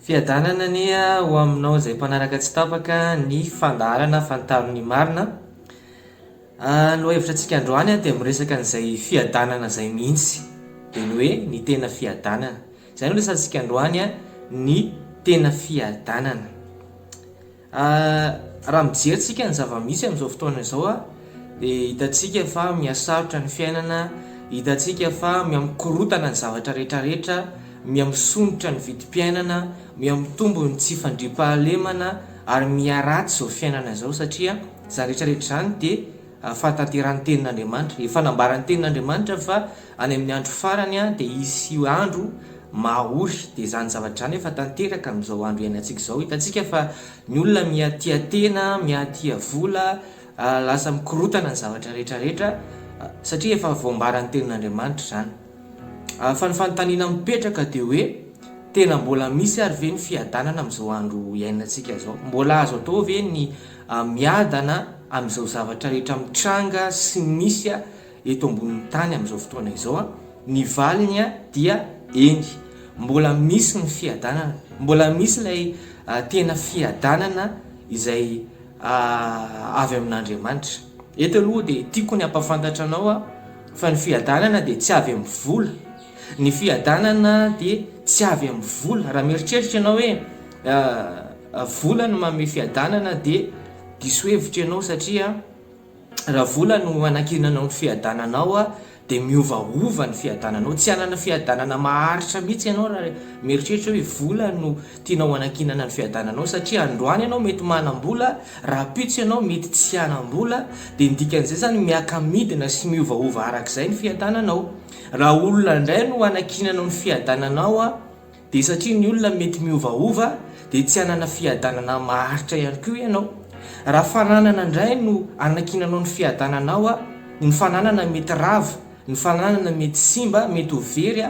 Fiadanana anie ho aminao izay mpanaraka tsy tapaka ny fandaharana Fantaro ny Marina. Ny lohahevitra antsika androany dia miresaka an'izay fiadanana izay mihitsy, dia ny hoe ny tena fiadanana. Izay no resahantsika androany, ny tena fiadanana. Raha mijery tsika ny zava-misy amin'izao fotoana izao dia hitantsika fa mihasarotra ny fiainana, hitantsika fa miha-mikorotana ny zavatra rehetrarehetra, miha-misondrotra ny vidim-piainana, miha-mitombo ny tsy fandriampahalemana ary miha-ratsy izao fiainana izao satria izany rehetrarehetra izany dia fahatanterahan'ny tenin'Andriamanitra. Efa nambaran'ny tenin'Andriamanitra fa any amin'ny andro farany dia hisy andro mahory. Dia izany zavatra izany efa tanteraka amin'izao andro iainantsika izao. Hitantsika fa ny olona miha tia tena, miha tia vola, lasa mikorotana ny zavatra rehetra rehetra satria efa voambaran'ny tenin'Andriamanitra izany. Fa ny fanontaniana mipetraka dia hoe tena mbola misy ary ve ny fiadanana amin'izao andro iainantsika izao? Mbola azo atao ve ny miadana amin'izao zavatra rehetra mitranga sy misy eto ambonin'ny tany amin'izao fotoana izao? Ny valiny dia eny. Mbola misy ny fiadanana. Mbola misy ilay tena fiadanana izay avy amin'Andriamanitra. Eto aloha dia tiako ny hampahafantatra anao fa ny fiadanana dia tsy avy amin'ny vola. Ny fiadanana dia tsy avy amin'ny vola. Raha mieritreritra ianao hoe vola no manome fiadanana dia diso hevitra ianao satria raha vola no anankinanao ny fiadananao dia miovaova ny fiadananao. Tsy hanana fiadanana maharitra mihitsy ianao raha mieritreritra hoe vola no tianao hanankinana ny fiadananao satria androany ianao mety manam-bola, rahampitso ianao mety tsy hanam-bola, dia ny dikan'izay izany miaka-midina sy miovaova arak'izay ny fiadananao. Raha olona indray no anankinanao ny fiadananao dia satria ny olona mety miovaova dia tsy hanana fiadanana maharitra ihany koa ianao. Raha fananana indray no anankinanao ny fiadananao, ny fananana mety rava, ny fananana mety simba, mety ho very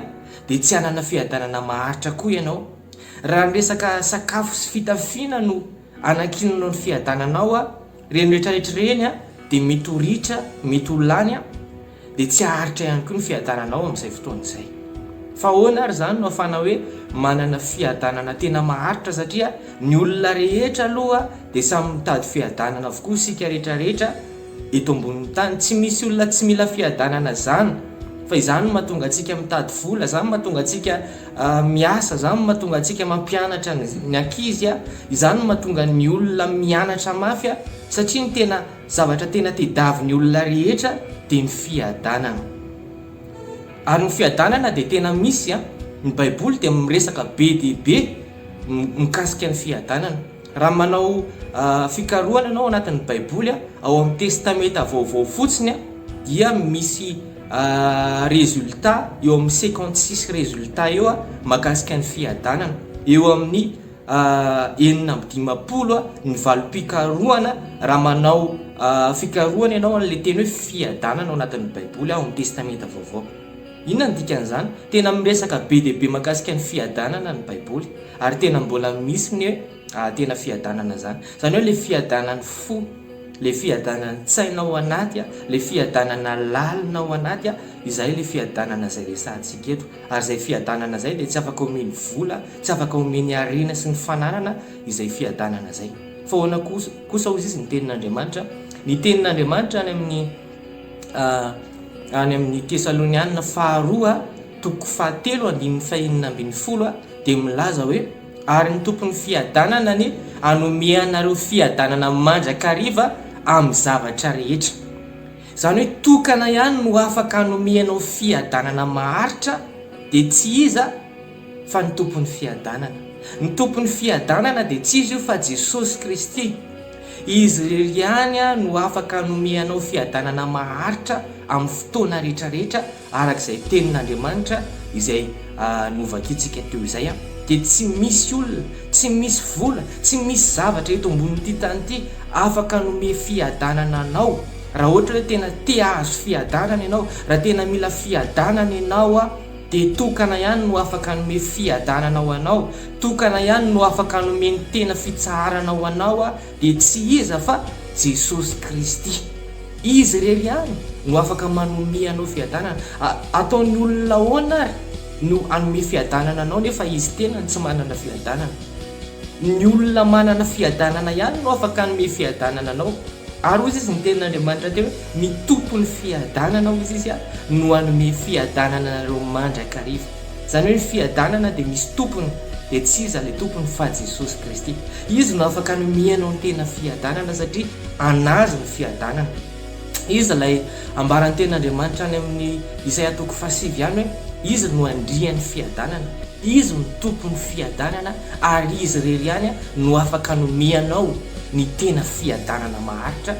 dia tsy hanana fiadanana maharitra koa ianao. Raha ny resaka sakafo sy fitafiana no anankinanao ny fiadananao, ireny rehetrarehetra ireny dia mety ho ritra, mety ho lany. dia tsy haharitra ihany koa ny fiadananao amin'izay fotoana izay. Fa ahoana ary izany no ahafahana hoe manana fiadanana tena maharitra satria ny olona rehetra aloha dia samy mitady fiadanana avokoa isika rehetra rehetra eto ambonin'ny tany. Tsy misy olona tsy mila fiadanana izany fa izany no mahatonga antsika mitady vola, izany no mahatonga antsika miasa, izany no mahatonga antsika mampianatra ny ankizy, izany no mahatonga ny olona mianatra mafy satria ny tena Zavatra tena tedavin'ny olona rehetra dia ny fiadanana. Ary ny fiadanana dia tena misy an! Ny baiboly dia miresaka be dia be mikasika ny fiadanana. Raha manao fikarohana ianao anatin'ny baiboly an, ao amin'ny testamenta vaovao fotsiny an, dia misy résultat eo amin'ny 56 résultat eo an, mahakasika ny fiadanana. Eo amin'ny 56 ny valim-pikarohana raha manao fikarohana ianao an'ilay teny hoe fiadanana ao anatin'ny Baiboly, ao amin'ny Testamenta Vaovao. Inona no dikan'izany? Tena miresaka be dia be mahakasika ny fiadanana ny Baiboly, ary tena mbola misy ny hoe tena fiadanana izany. Izany hoe ilay fiadanan'ny fo, ilay fiadanan'ny tsaina ao anaty, ilay fiadanana lalina ao anaty, izay ilay fiadanana izay resahantsika eto. Ary izay fiadanana izay dia tsy afaka omeny vola, tsy afaka omeny harena sy ny fananana izay fiadanana izay. Fa ahoana kosa kosa hozy izy ny tenin'Andriamanitra? Ny tenin'Andriamanitra any amin'ny any amin'ny Tesalonianina faharoa toko fahatelo andininy fahenina ambinifolo dia milaza hoe ary ny tompon'ny fiadanana anie hanome anareo fiadanana mandrakariva amin'ny zavatra rehetra. Izany hoe tokana ihany no afaka hanome anao fiadanana maharitra dia tsy iza fa ny Tompon'ny fiadanana. Ny Tompon'ny fiadanana dia tsy iza io fa Jesosy Kristy. Izy irery ihany no afaka hanome anao fiadanana maharitra amin'ny fotoana rehetra rehetra araka izay tenin'Andriamanitra izay novakintsika teo izay. Dia tsy misy olona, tsy misy vola, tsy misy zavatra eto ambonin'ity tany ity afaka hanome fiadanana anao. Raha ohatra hoe tena te hahazo fiadanana ianao, raha tena mila fiadanana ianao, dia tokana ihany no afaka hanome fiadanana ho anao, tokana ihany no afaka hanome ny tena fitsaharana ho anao, dia tsy iza fa Jesosy Kristy. Izy irery ihany no afaka manome anao fiadanana. Ataon'ny olona ahoana ary? no hanome fiadanana anao nefa izy tenany tsy manana fiadanana. Ny olona manana fiadanana ihany no afaka hanome fiadanana anao. Ary hoy izy ny tenin'Andriamanitra teo hoe, ny Tompon'ny fiadanana hoy izy no hanome fiadanana anareo mandrakariva. Izany hoe ny fiadanana dia misy tompony, dia tsy iza ilay tompony fa Jesosy Kristy. Izy no afaka hanome anao ny tena fiadanana satria an'Azy ny fiadanana. Izy ilay ambaran'ny tenin'Andriamanitra any amin'ny Isaia toko fahasivy ihany hoe, Izy no Andrian'ny fiadanana. Izy no Tompon'ny fiadanana ary Izy irery ihany no afaka hanome anao ny tena fiadanana maharitra,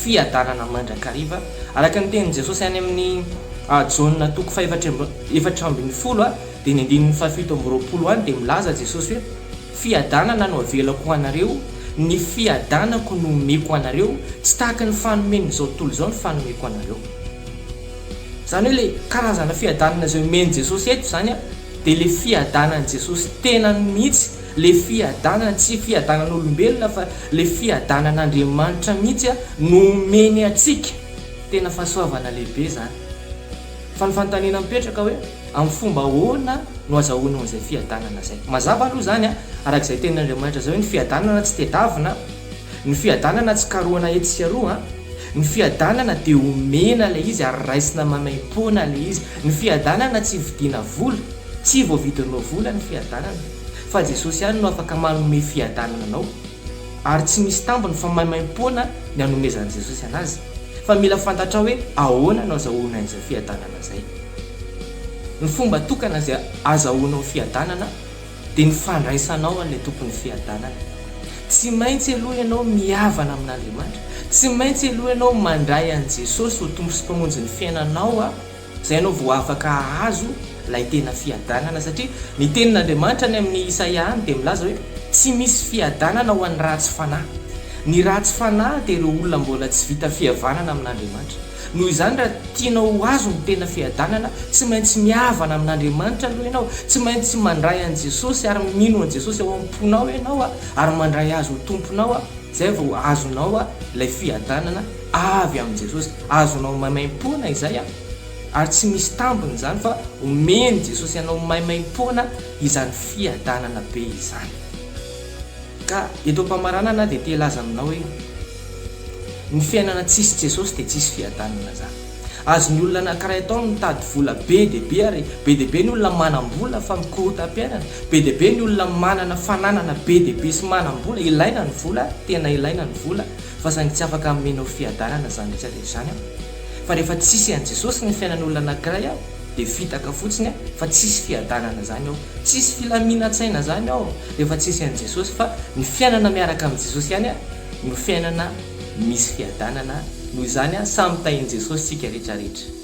fiadanana mandrakariva. Araka ny tenin'i Jesosy any amin'ny Jaona toko fahefatra 14 dia ny andininy fahafito amby 20 any dia milaza Jesosy hoe, Fiadanana no avelako ho anareo, ny fiadanako no omeko anareo, tsy tahaka ny fanomen'izao tontolo izao ny fanomeko anareo. Izany hoe ilay karazana fiadanana izay omen'i Jesosy eto izany dia ilay fiadanan'i Jesosy tenany mihitsy, ilay fiadanana, tsy fiadanan'olombelona fa ilay fiadanan'Andriamanitra mihitsy no omeny antsika. Tena fahasoavana lehibe izany. Fa ny fanontaniana mipetraka hoe, amin'ny fomba ahoana no azahoanao an'izay fiadanana izay? Mazava aloha izany, araka izay tenin'Andriamanitra izay hoe ny fiadanana tsy tedavina, ny fiadanana tsy karohana etsy sy aroa, ny fiadanana dia omena ilay izy ary raisina maimaimpoana ilay izy. Ny fiadanana tsy vidiana vola, tsy voavidinao vola ny fiadanana, fa Jesosy ihany no afaka manome fiadanana anao. Ary tsy misy tambiny fa maimaimpoana ny anomezan'i Jesosy anazy. Fa mila fantatrao hoe ahoana no azahoana an'izay fiadanana izay. Ny fomba tokana izay azahoanao fiadanana dia ny fandraisanao an'ilay Tompon'ny fiadanana. Tsy maintsy aloha ianao mihavana amin'Andriamanitra. Tsy maintsy aloha ianao mandray an'i Jesosy ho Tompo sy Mpamonjy ny fiainanao. Izay ianao vao afaka hahazo ilay tena fiadanana, satria ny tenin'Andriamanitra any amin'ny Isaia any dia milaza hoe tsy misy fiadanana ho an'ny ratsy fanahy. Ny ratsy fanahy dia ireo olona mbola tsy vita fihavanana amin'Andriamanitra. Noho izany raha tianao ho azo ny tena fiadanana, tsy maintsy mihavana amin'Andriamanitra aloha ianao, tsy maintsy mandray an'i Jesosy ary mino an'i Jesosy ao am-ponao ianao ary mandray Azy ho Tomponao, izay vao azonao ilay fiadanana avy amin'i Jesosy. Azonao maimaimpoana izay an! Ary tsy misy tambiny izany fa omen'i Jesosy anao maimaimpoana izany fiadanana be izany. Ka eto am-pamaranana aho dia te hilaza aminao hoe, ny fiainana tsisy Jesosy dia tsisy fiadanana izany. Azon'ny olona anankiray atao ny mitady vola be dia be ary be dia be ny olona manam-bola fa mikorotam-piainana, be dia be ny olona manana fananana be dia be sy manam-bola, ilaina ny vola, tena ilaina ny vola, Fa saingy tsy afaka hamenao fiadanana izany rehetra rehetra izany aho. Fa rehefa tsisy an'i Jesosy ny fiainan'olona anankiray aho dia fitaka fotsiny aho fa tsisy fiadanana izany ao. Tsisy filaminan-tsaina izany ao rehefa tsisy an'i Jesosy fa ny fiainana miaraka amin'i Jesosy ihany no fiainana misy fiadanana. Noho izany samy tahin'i Jesosy tsika rehetra rehetra.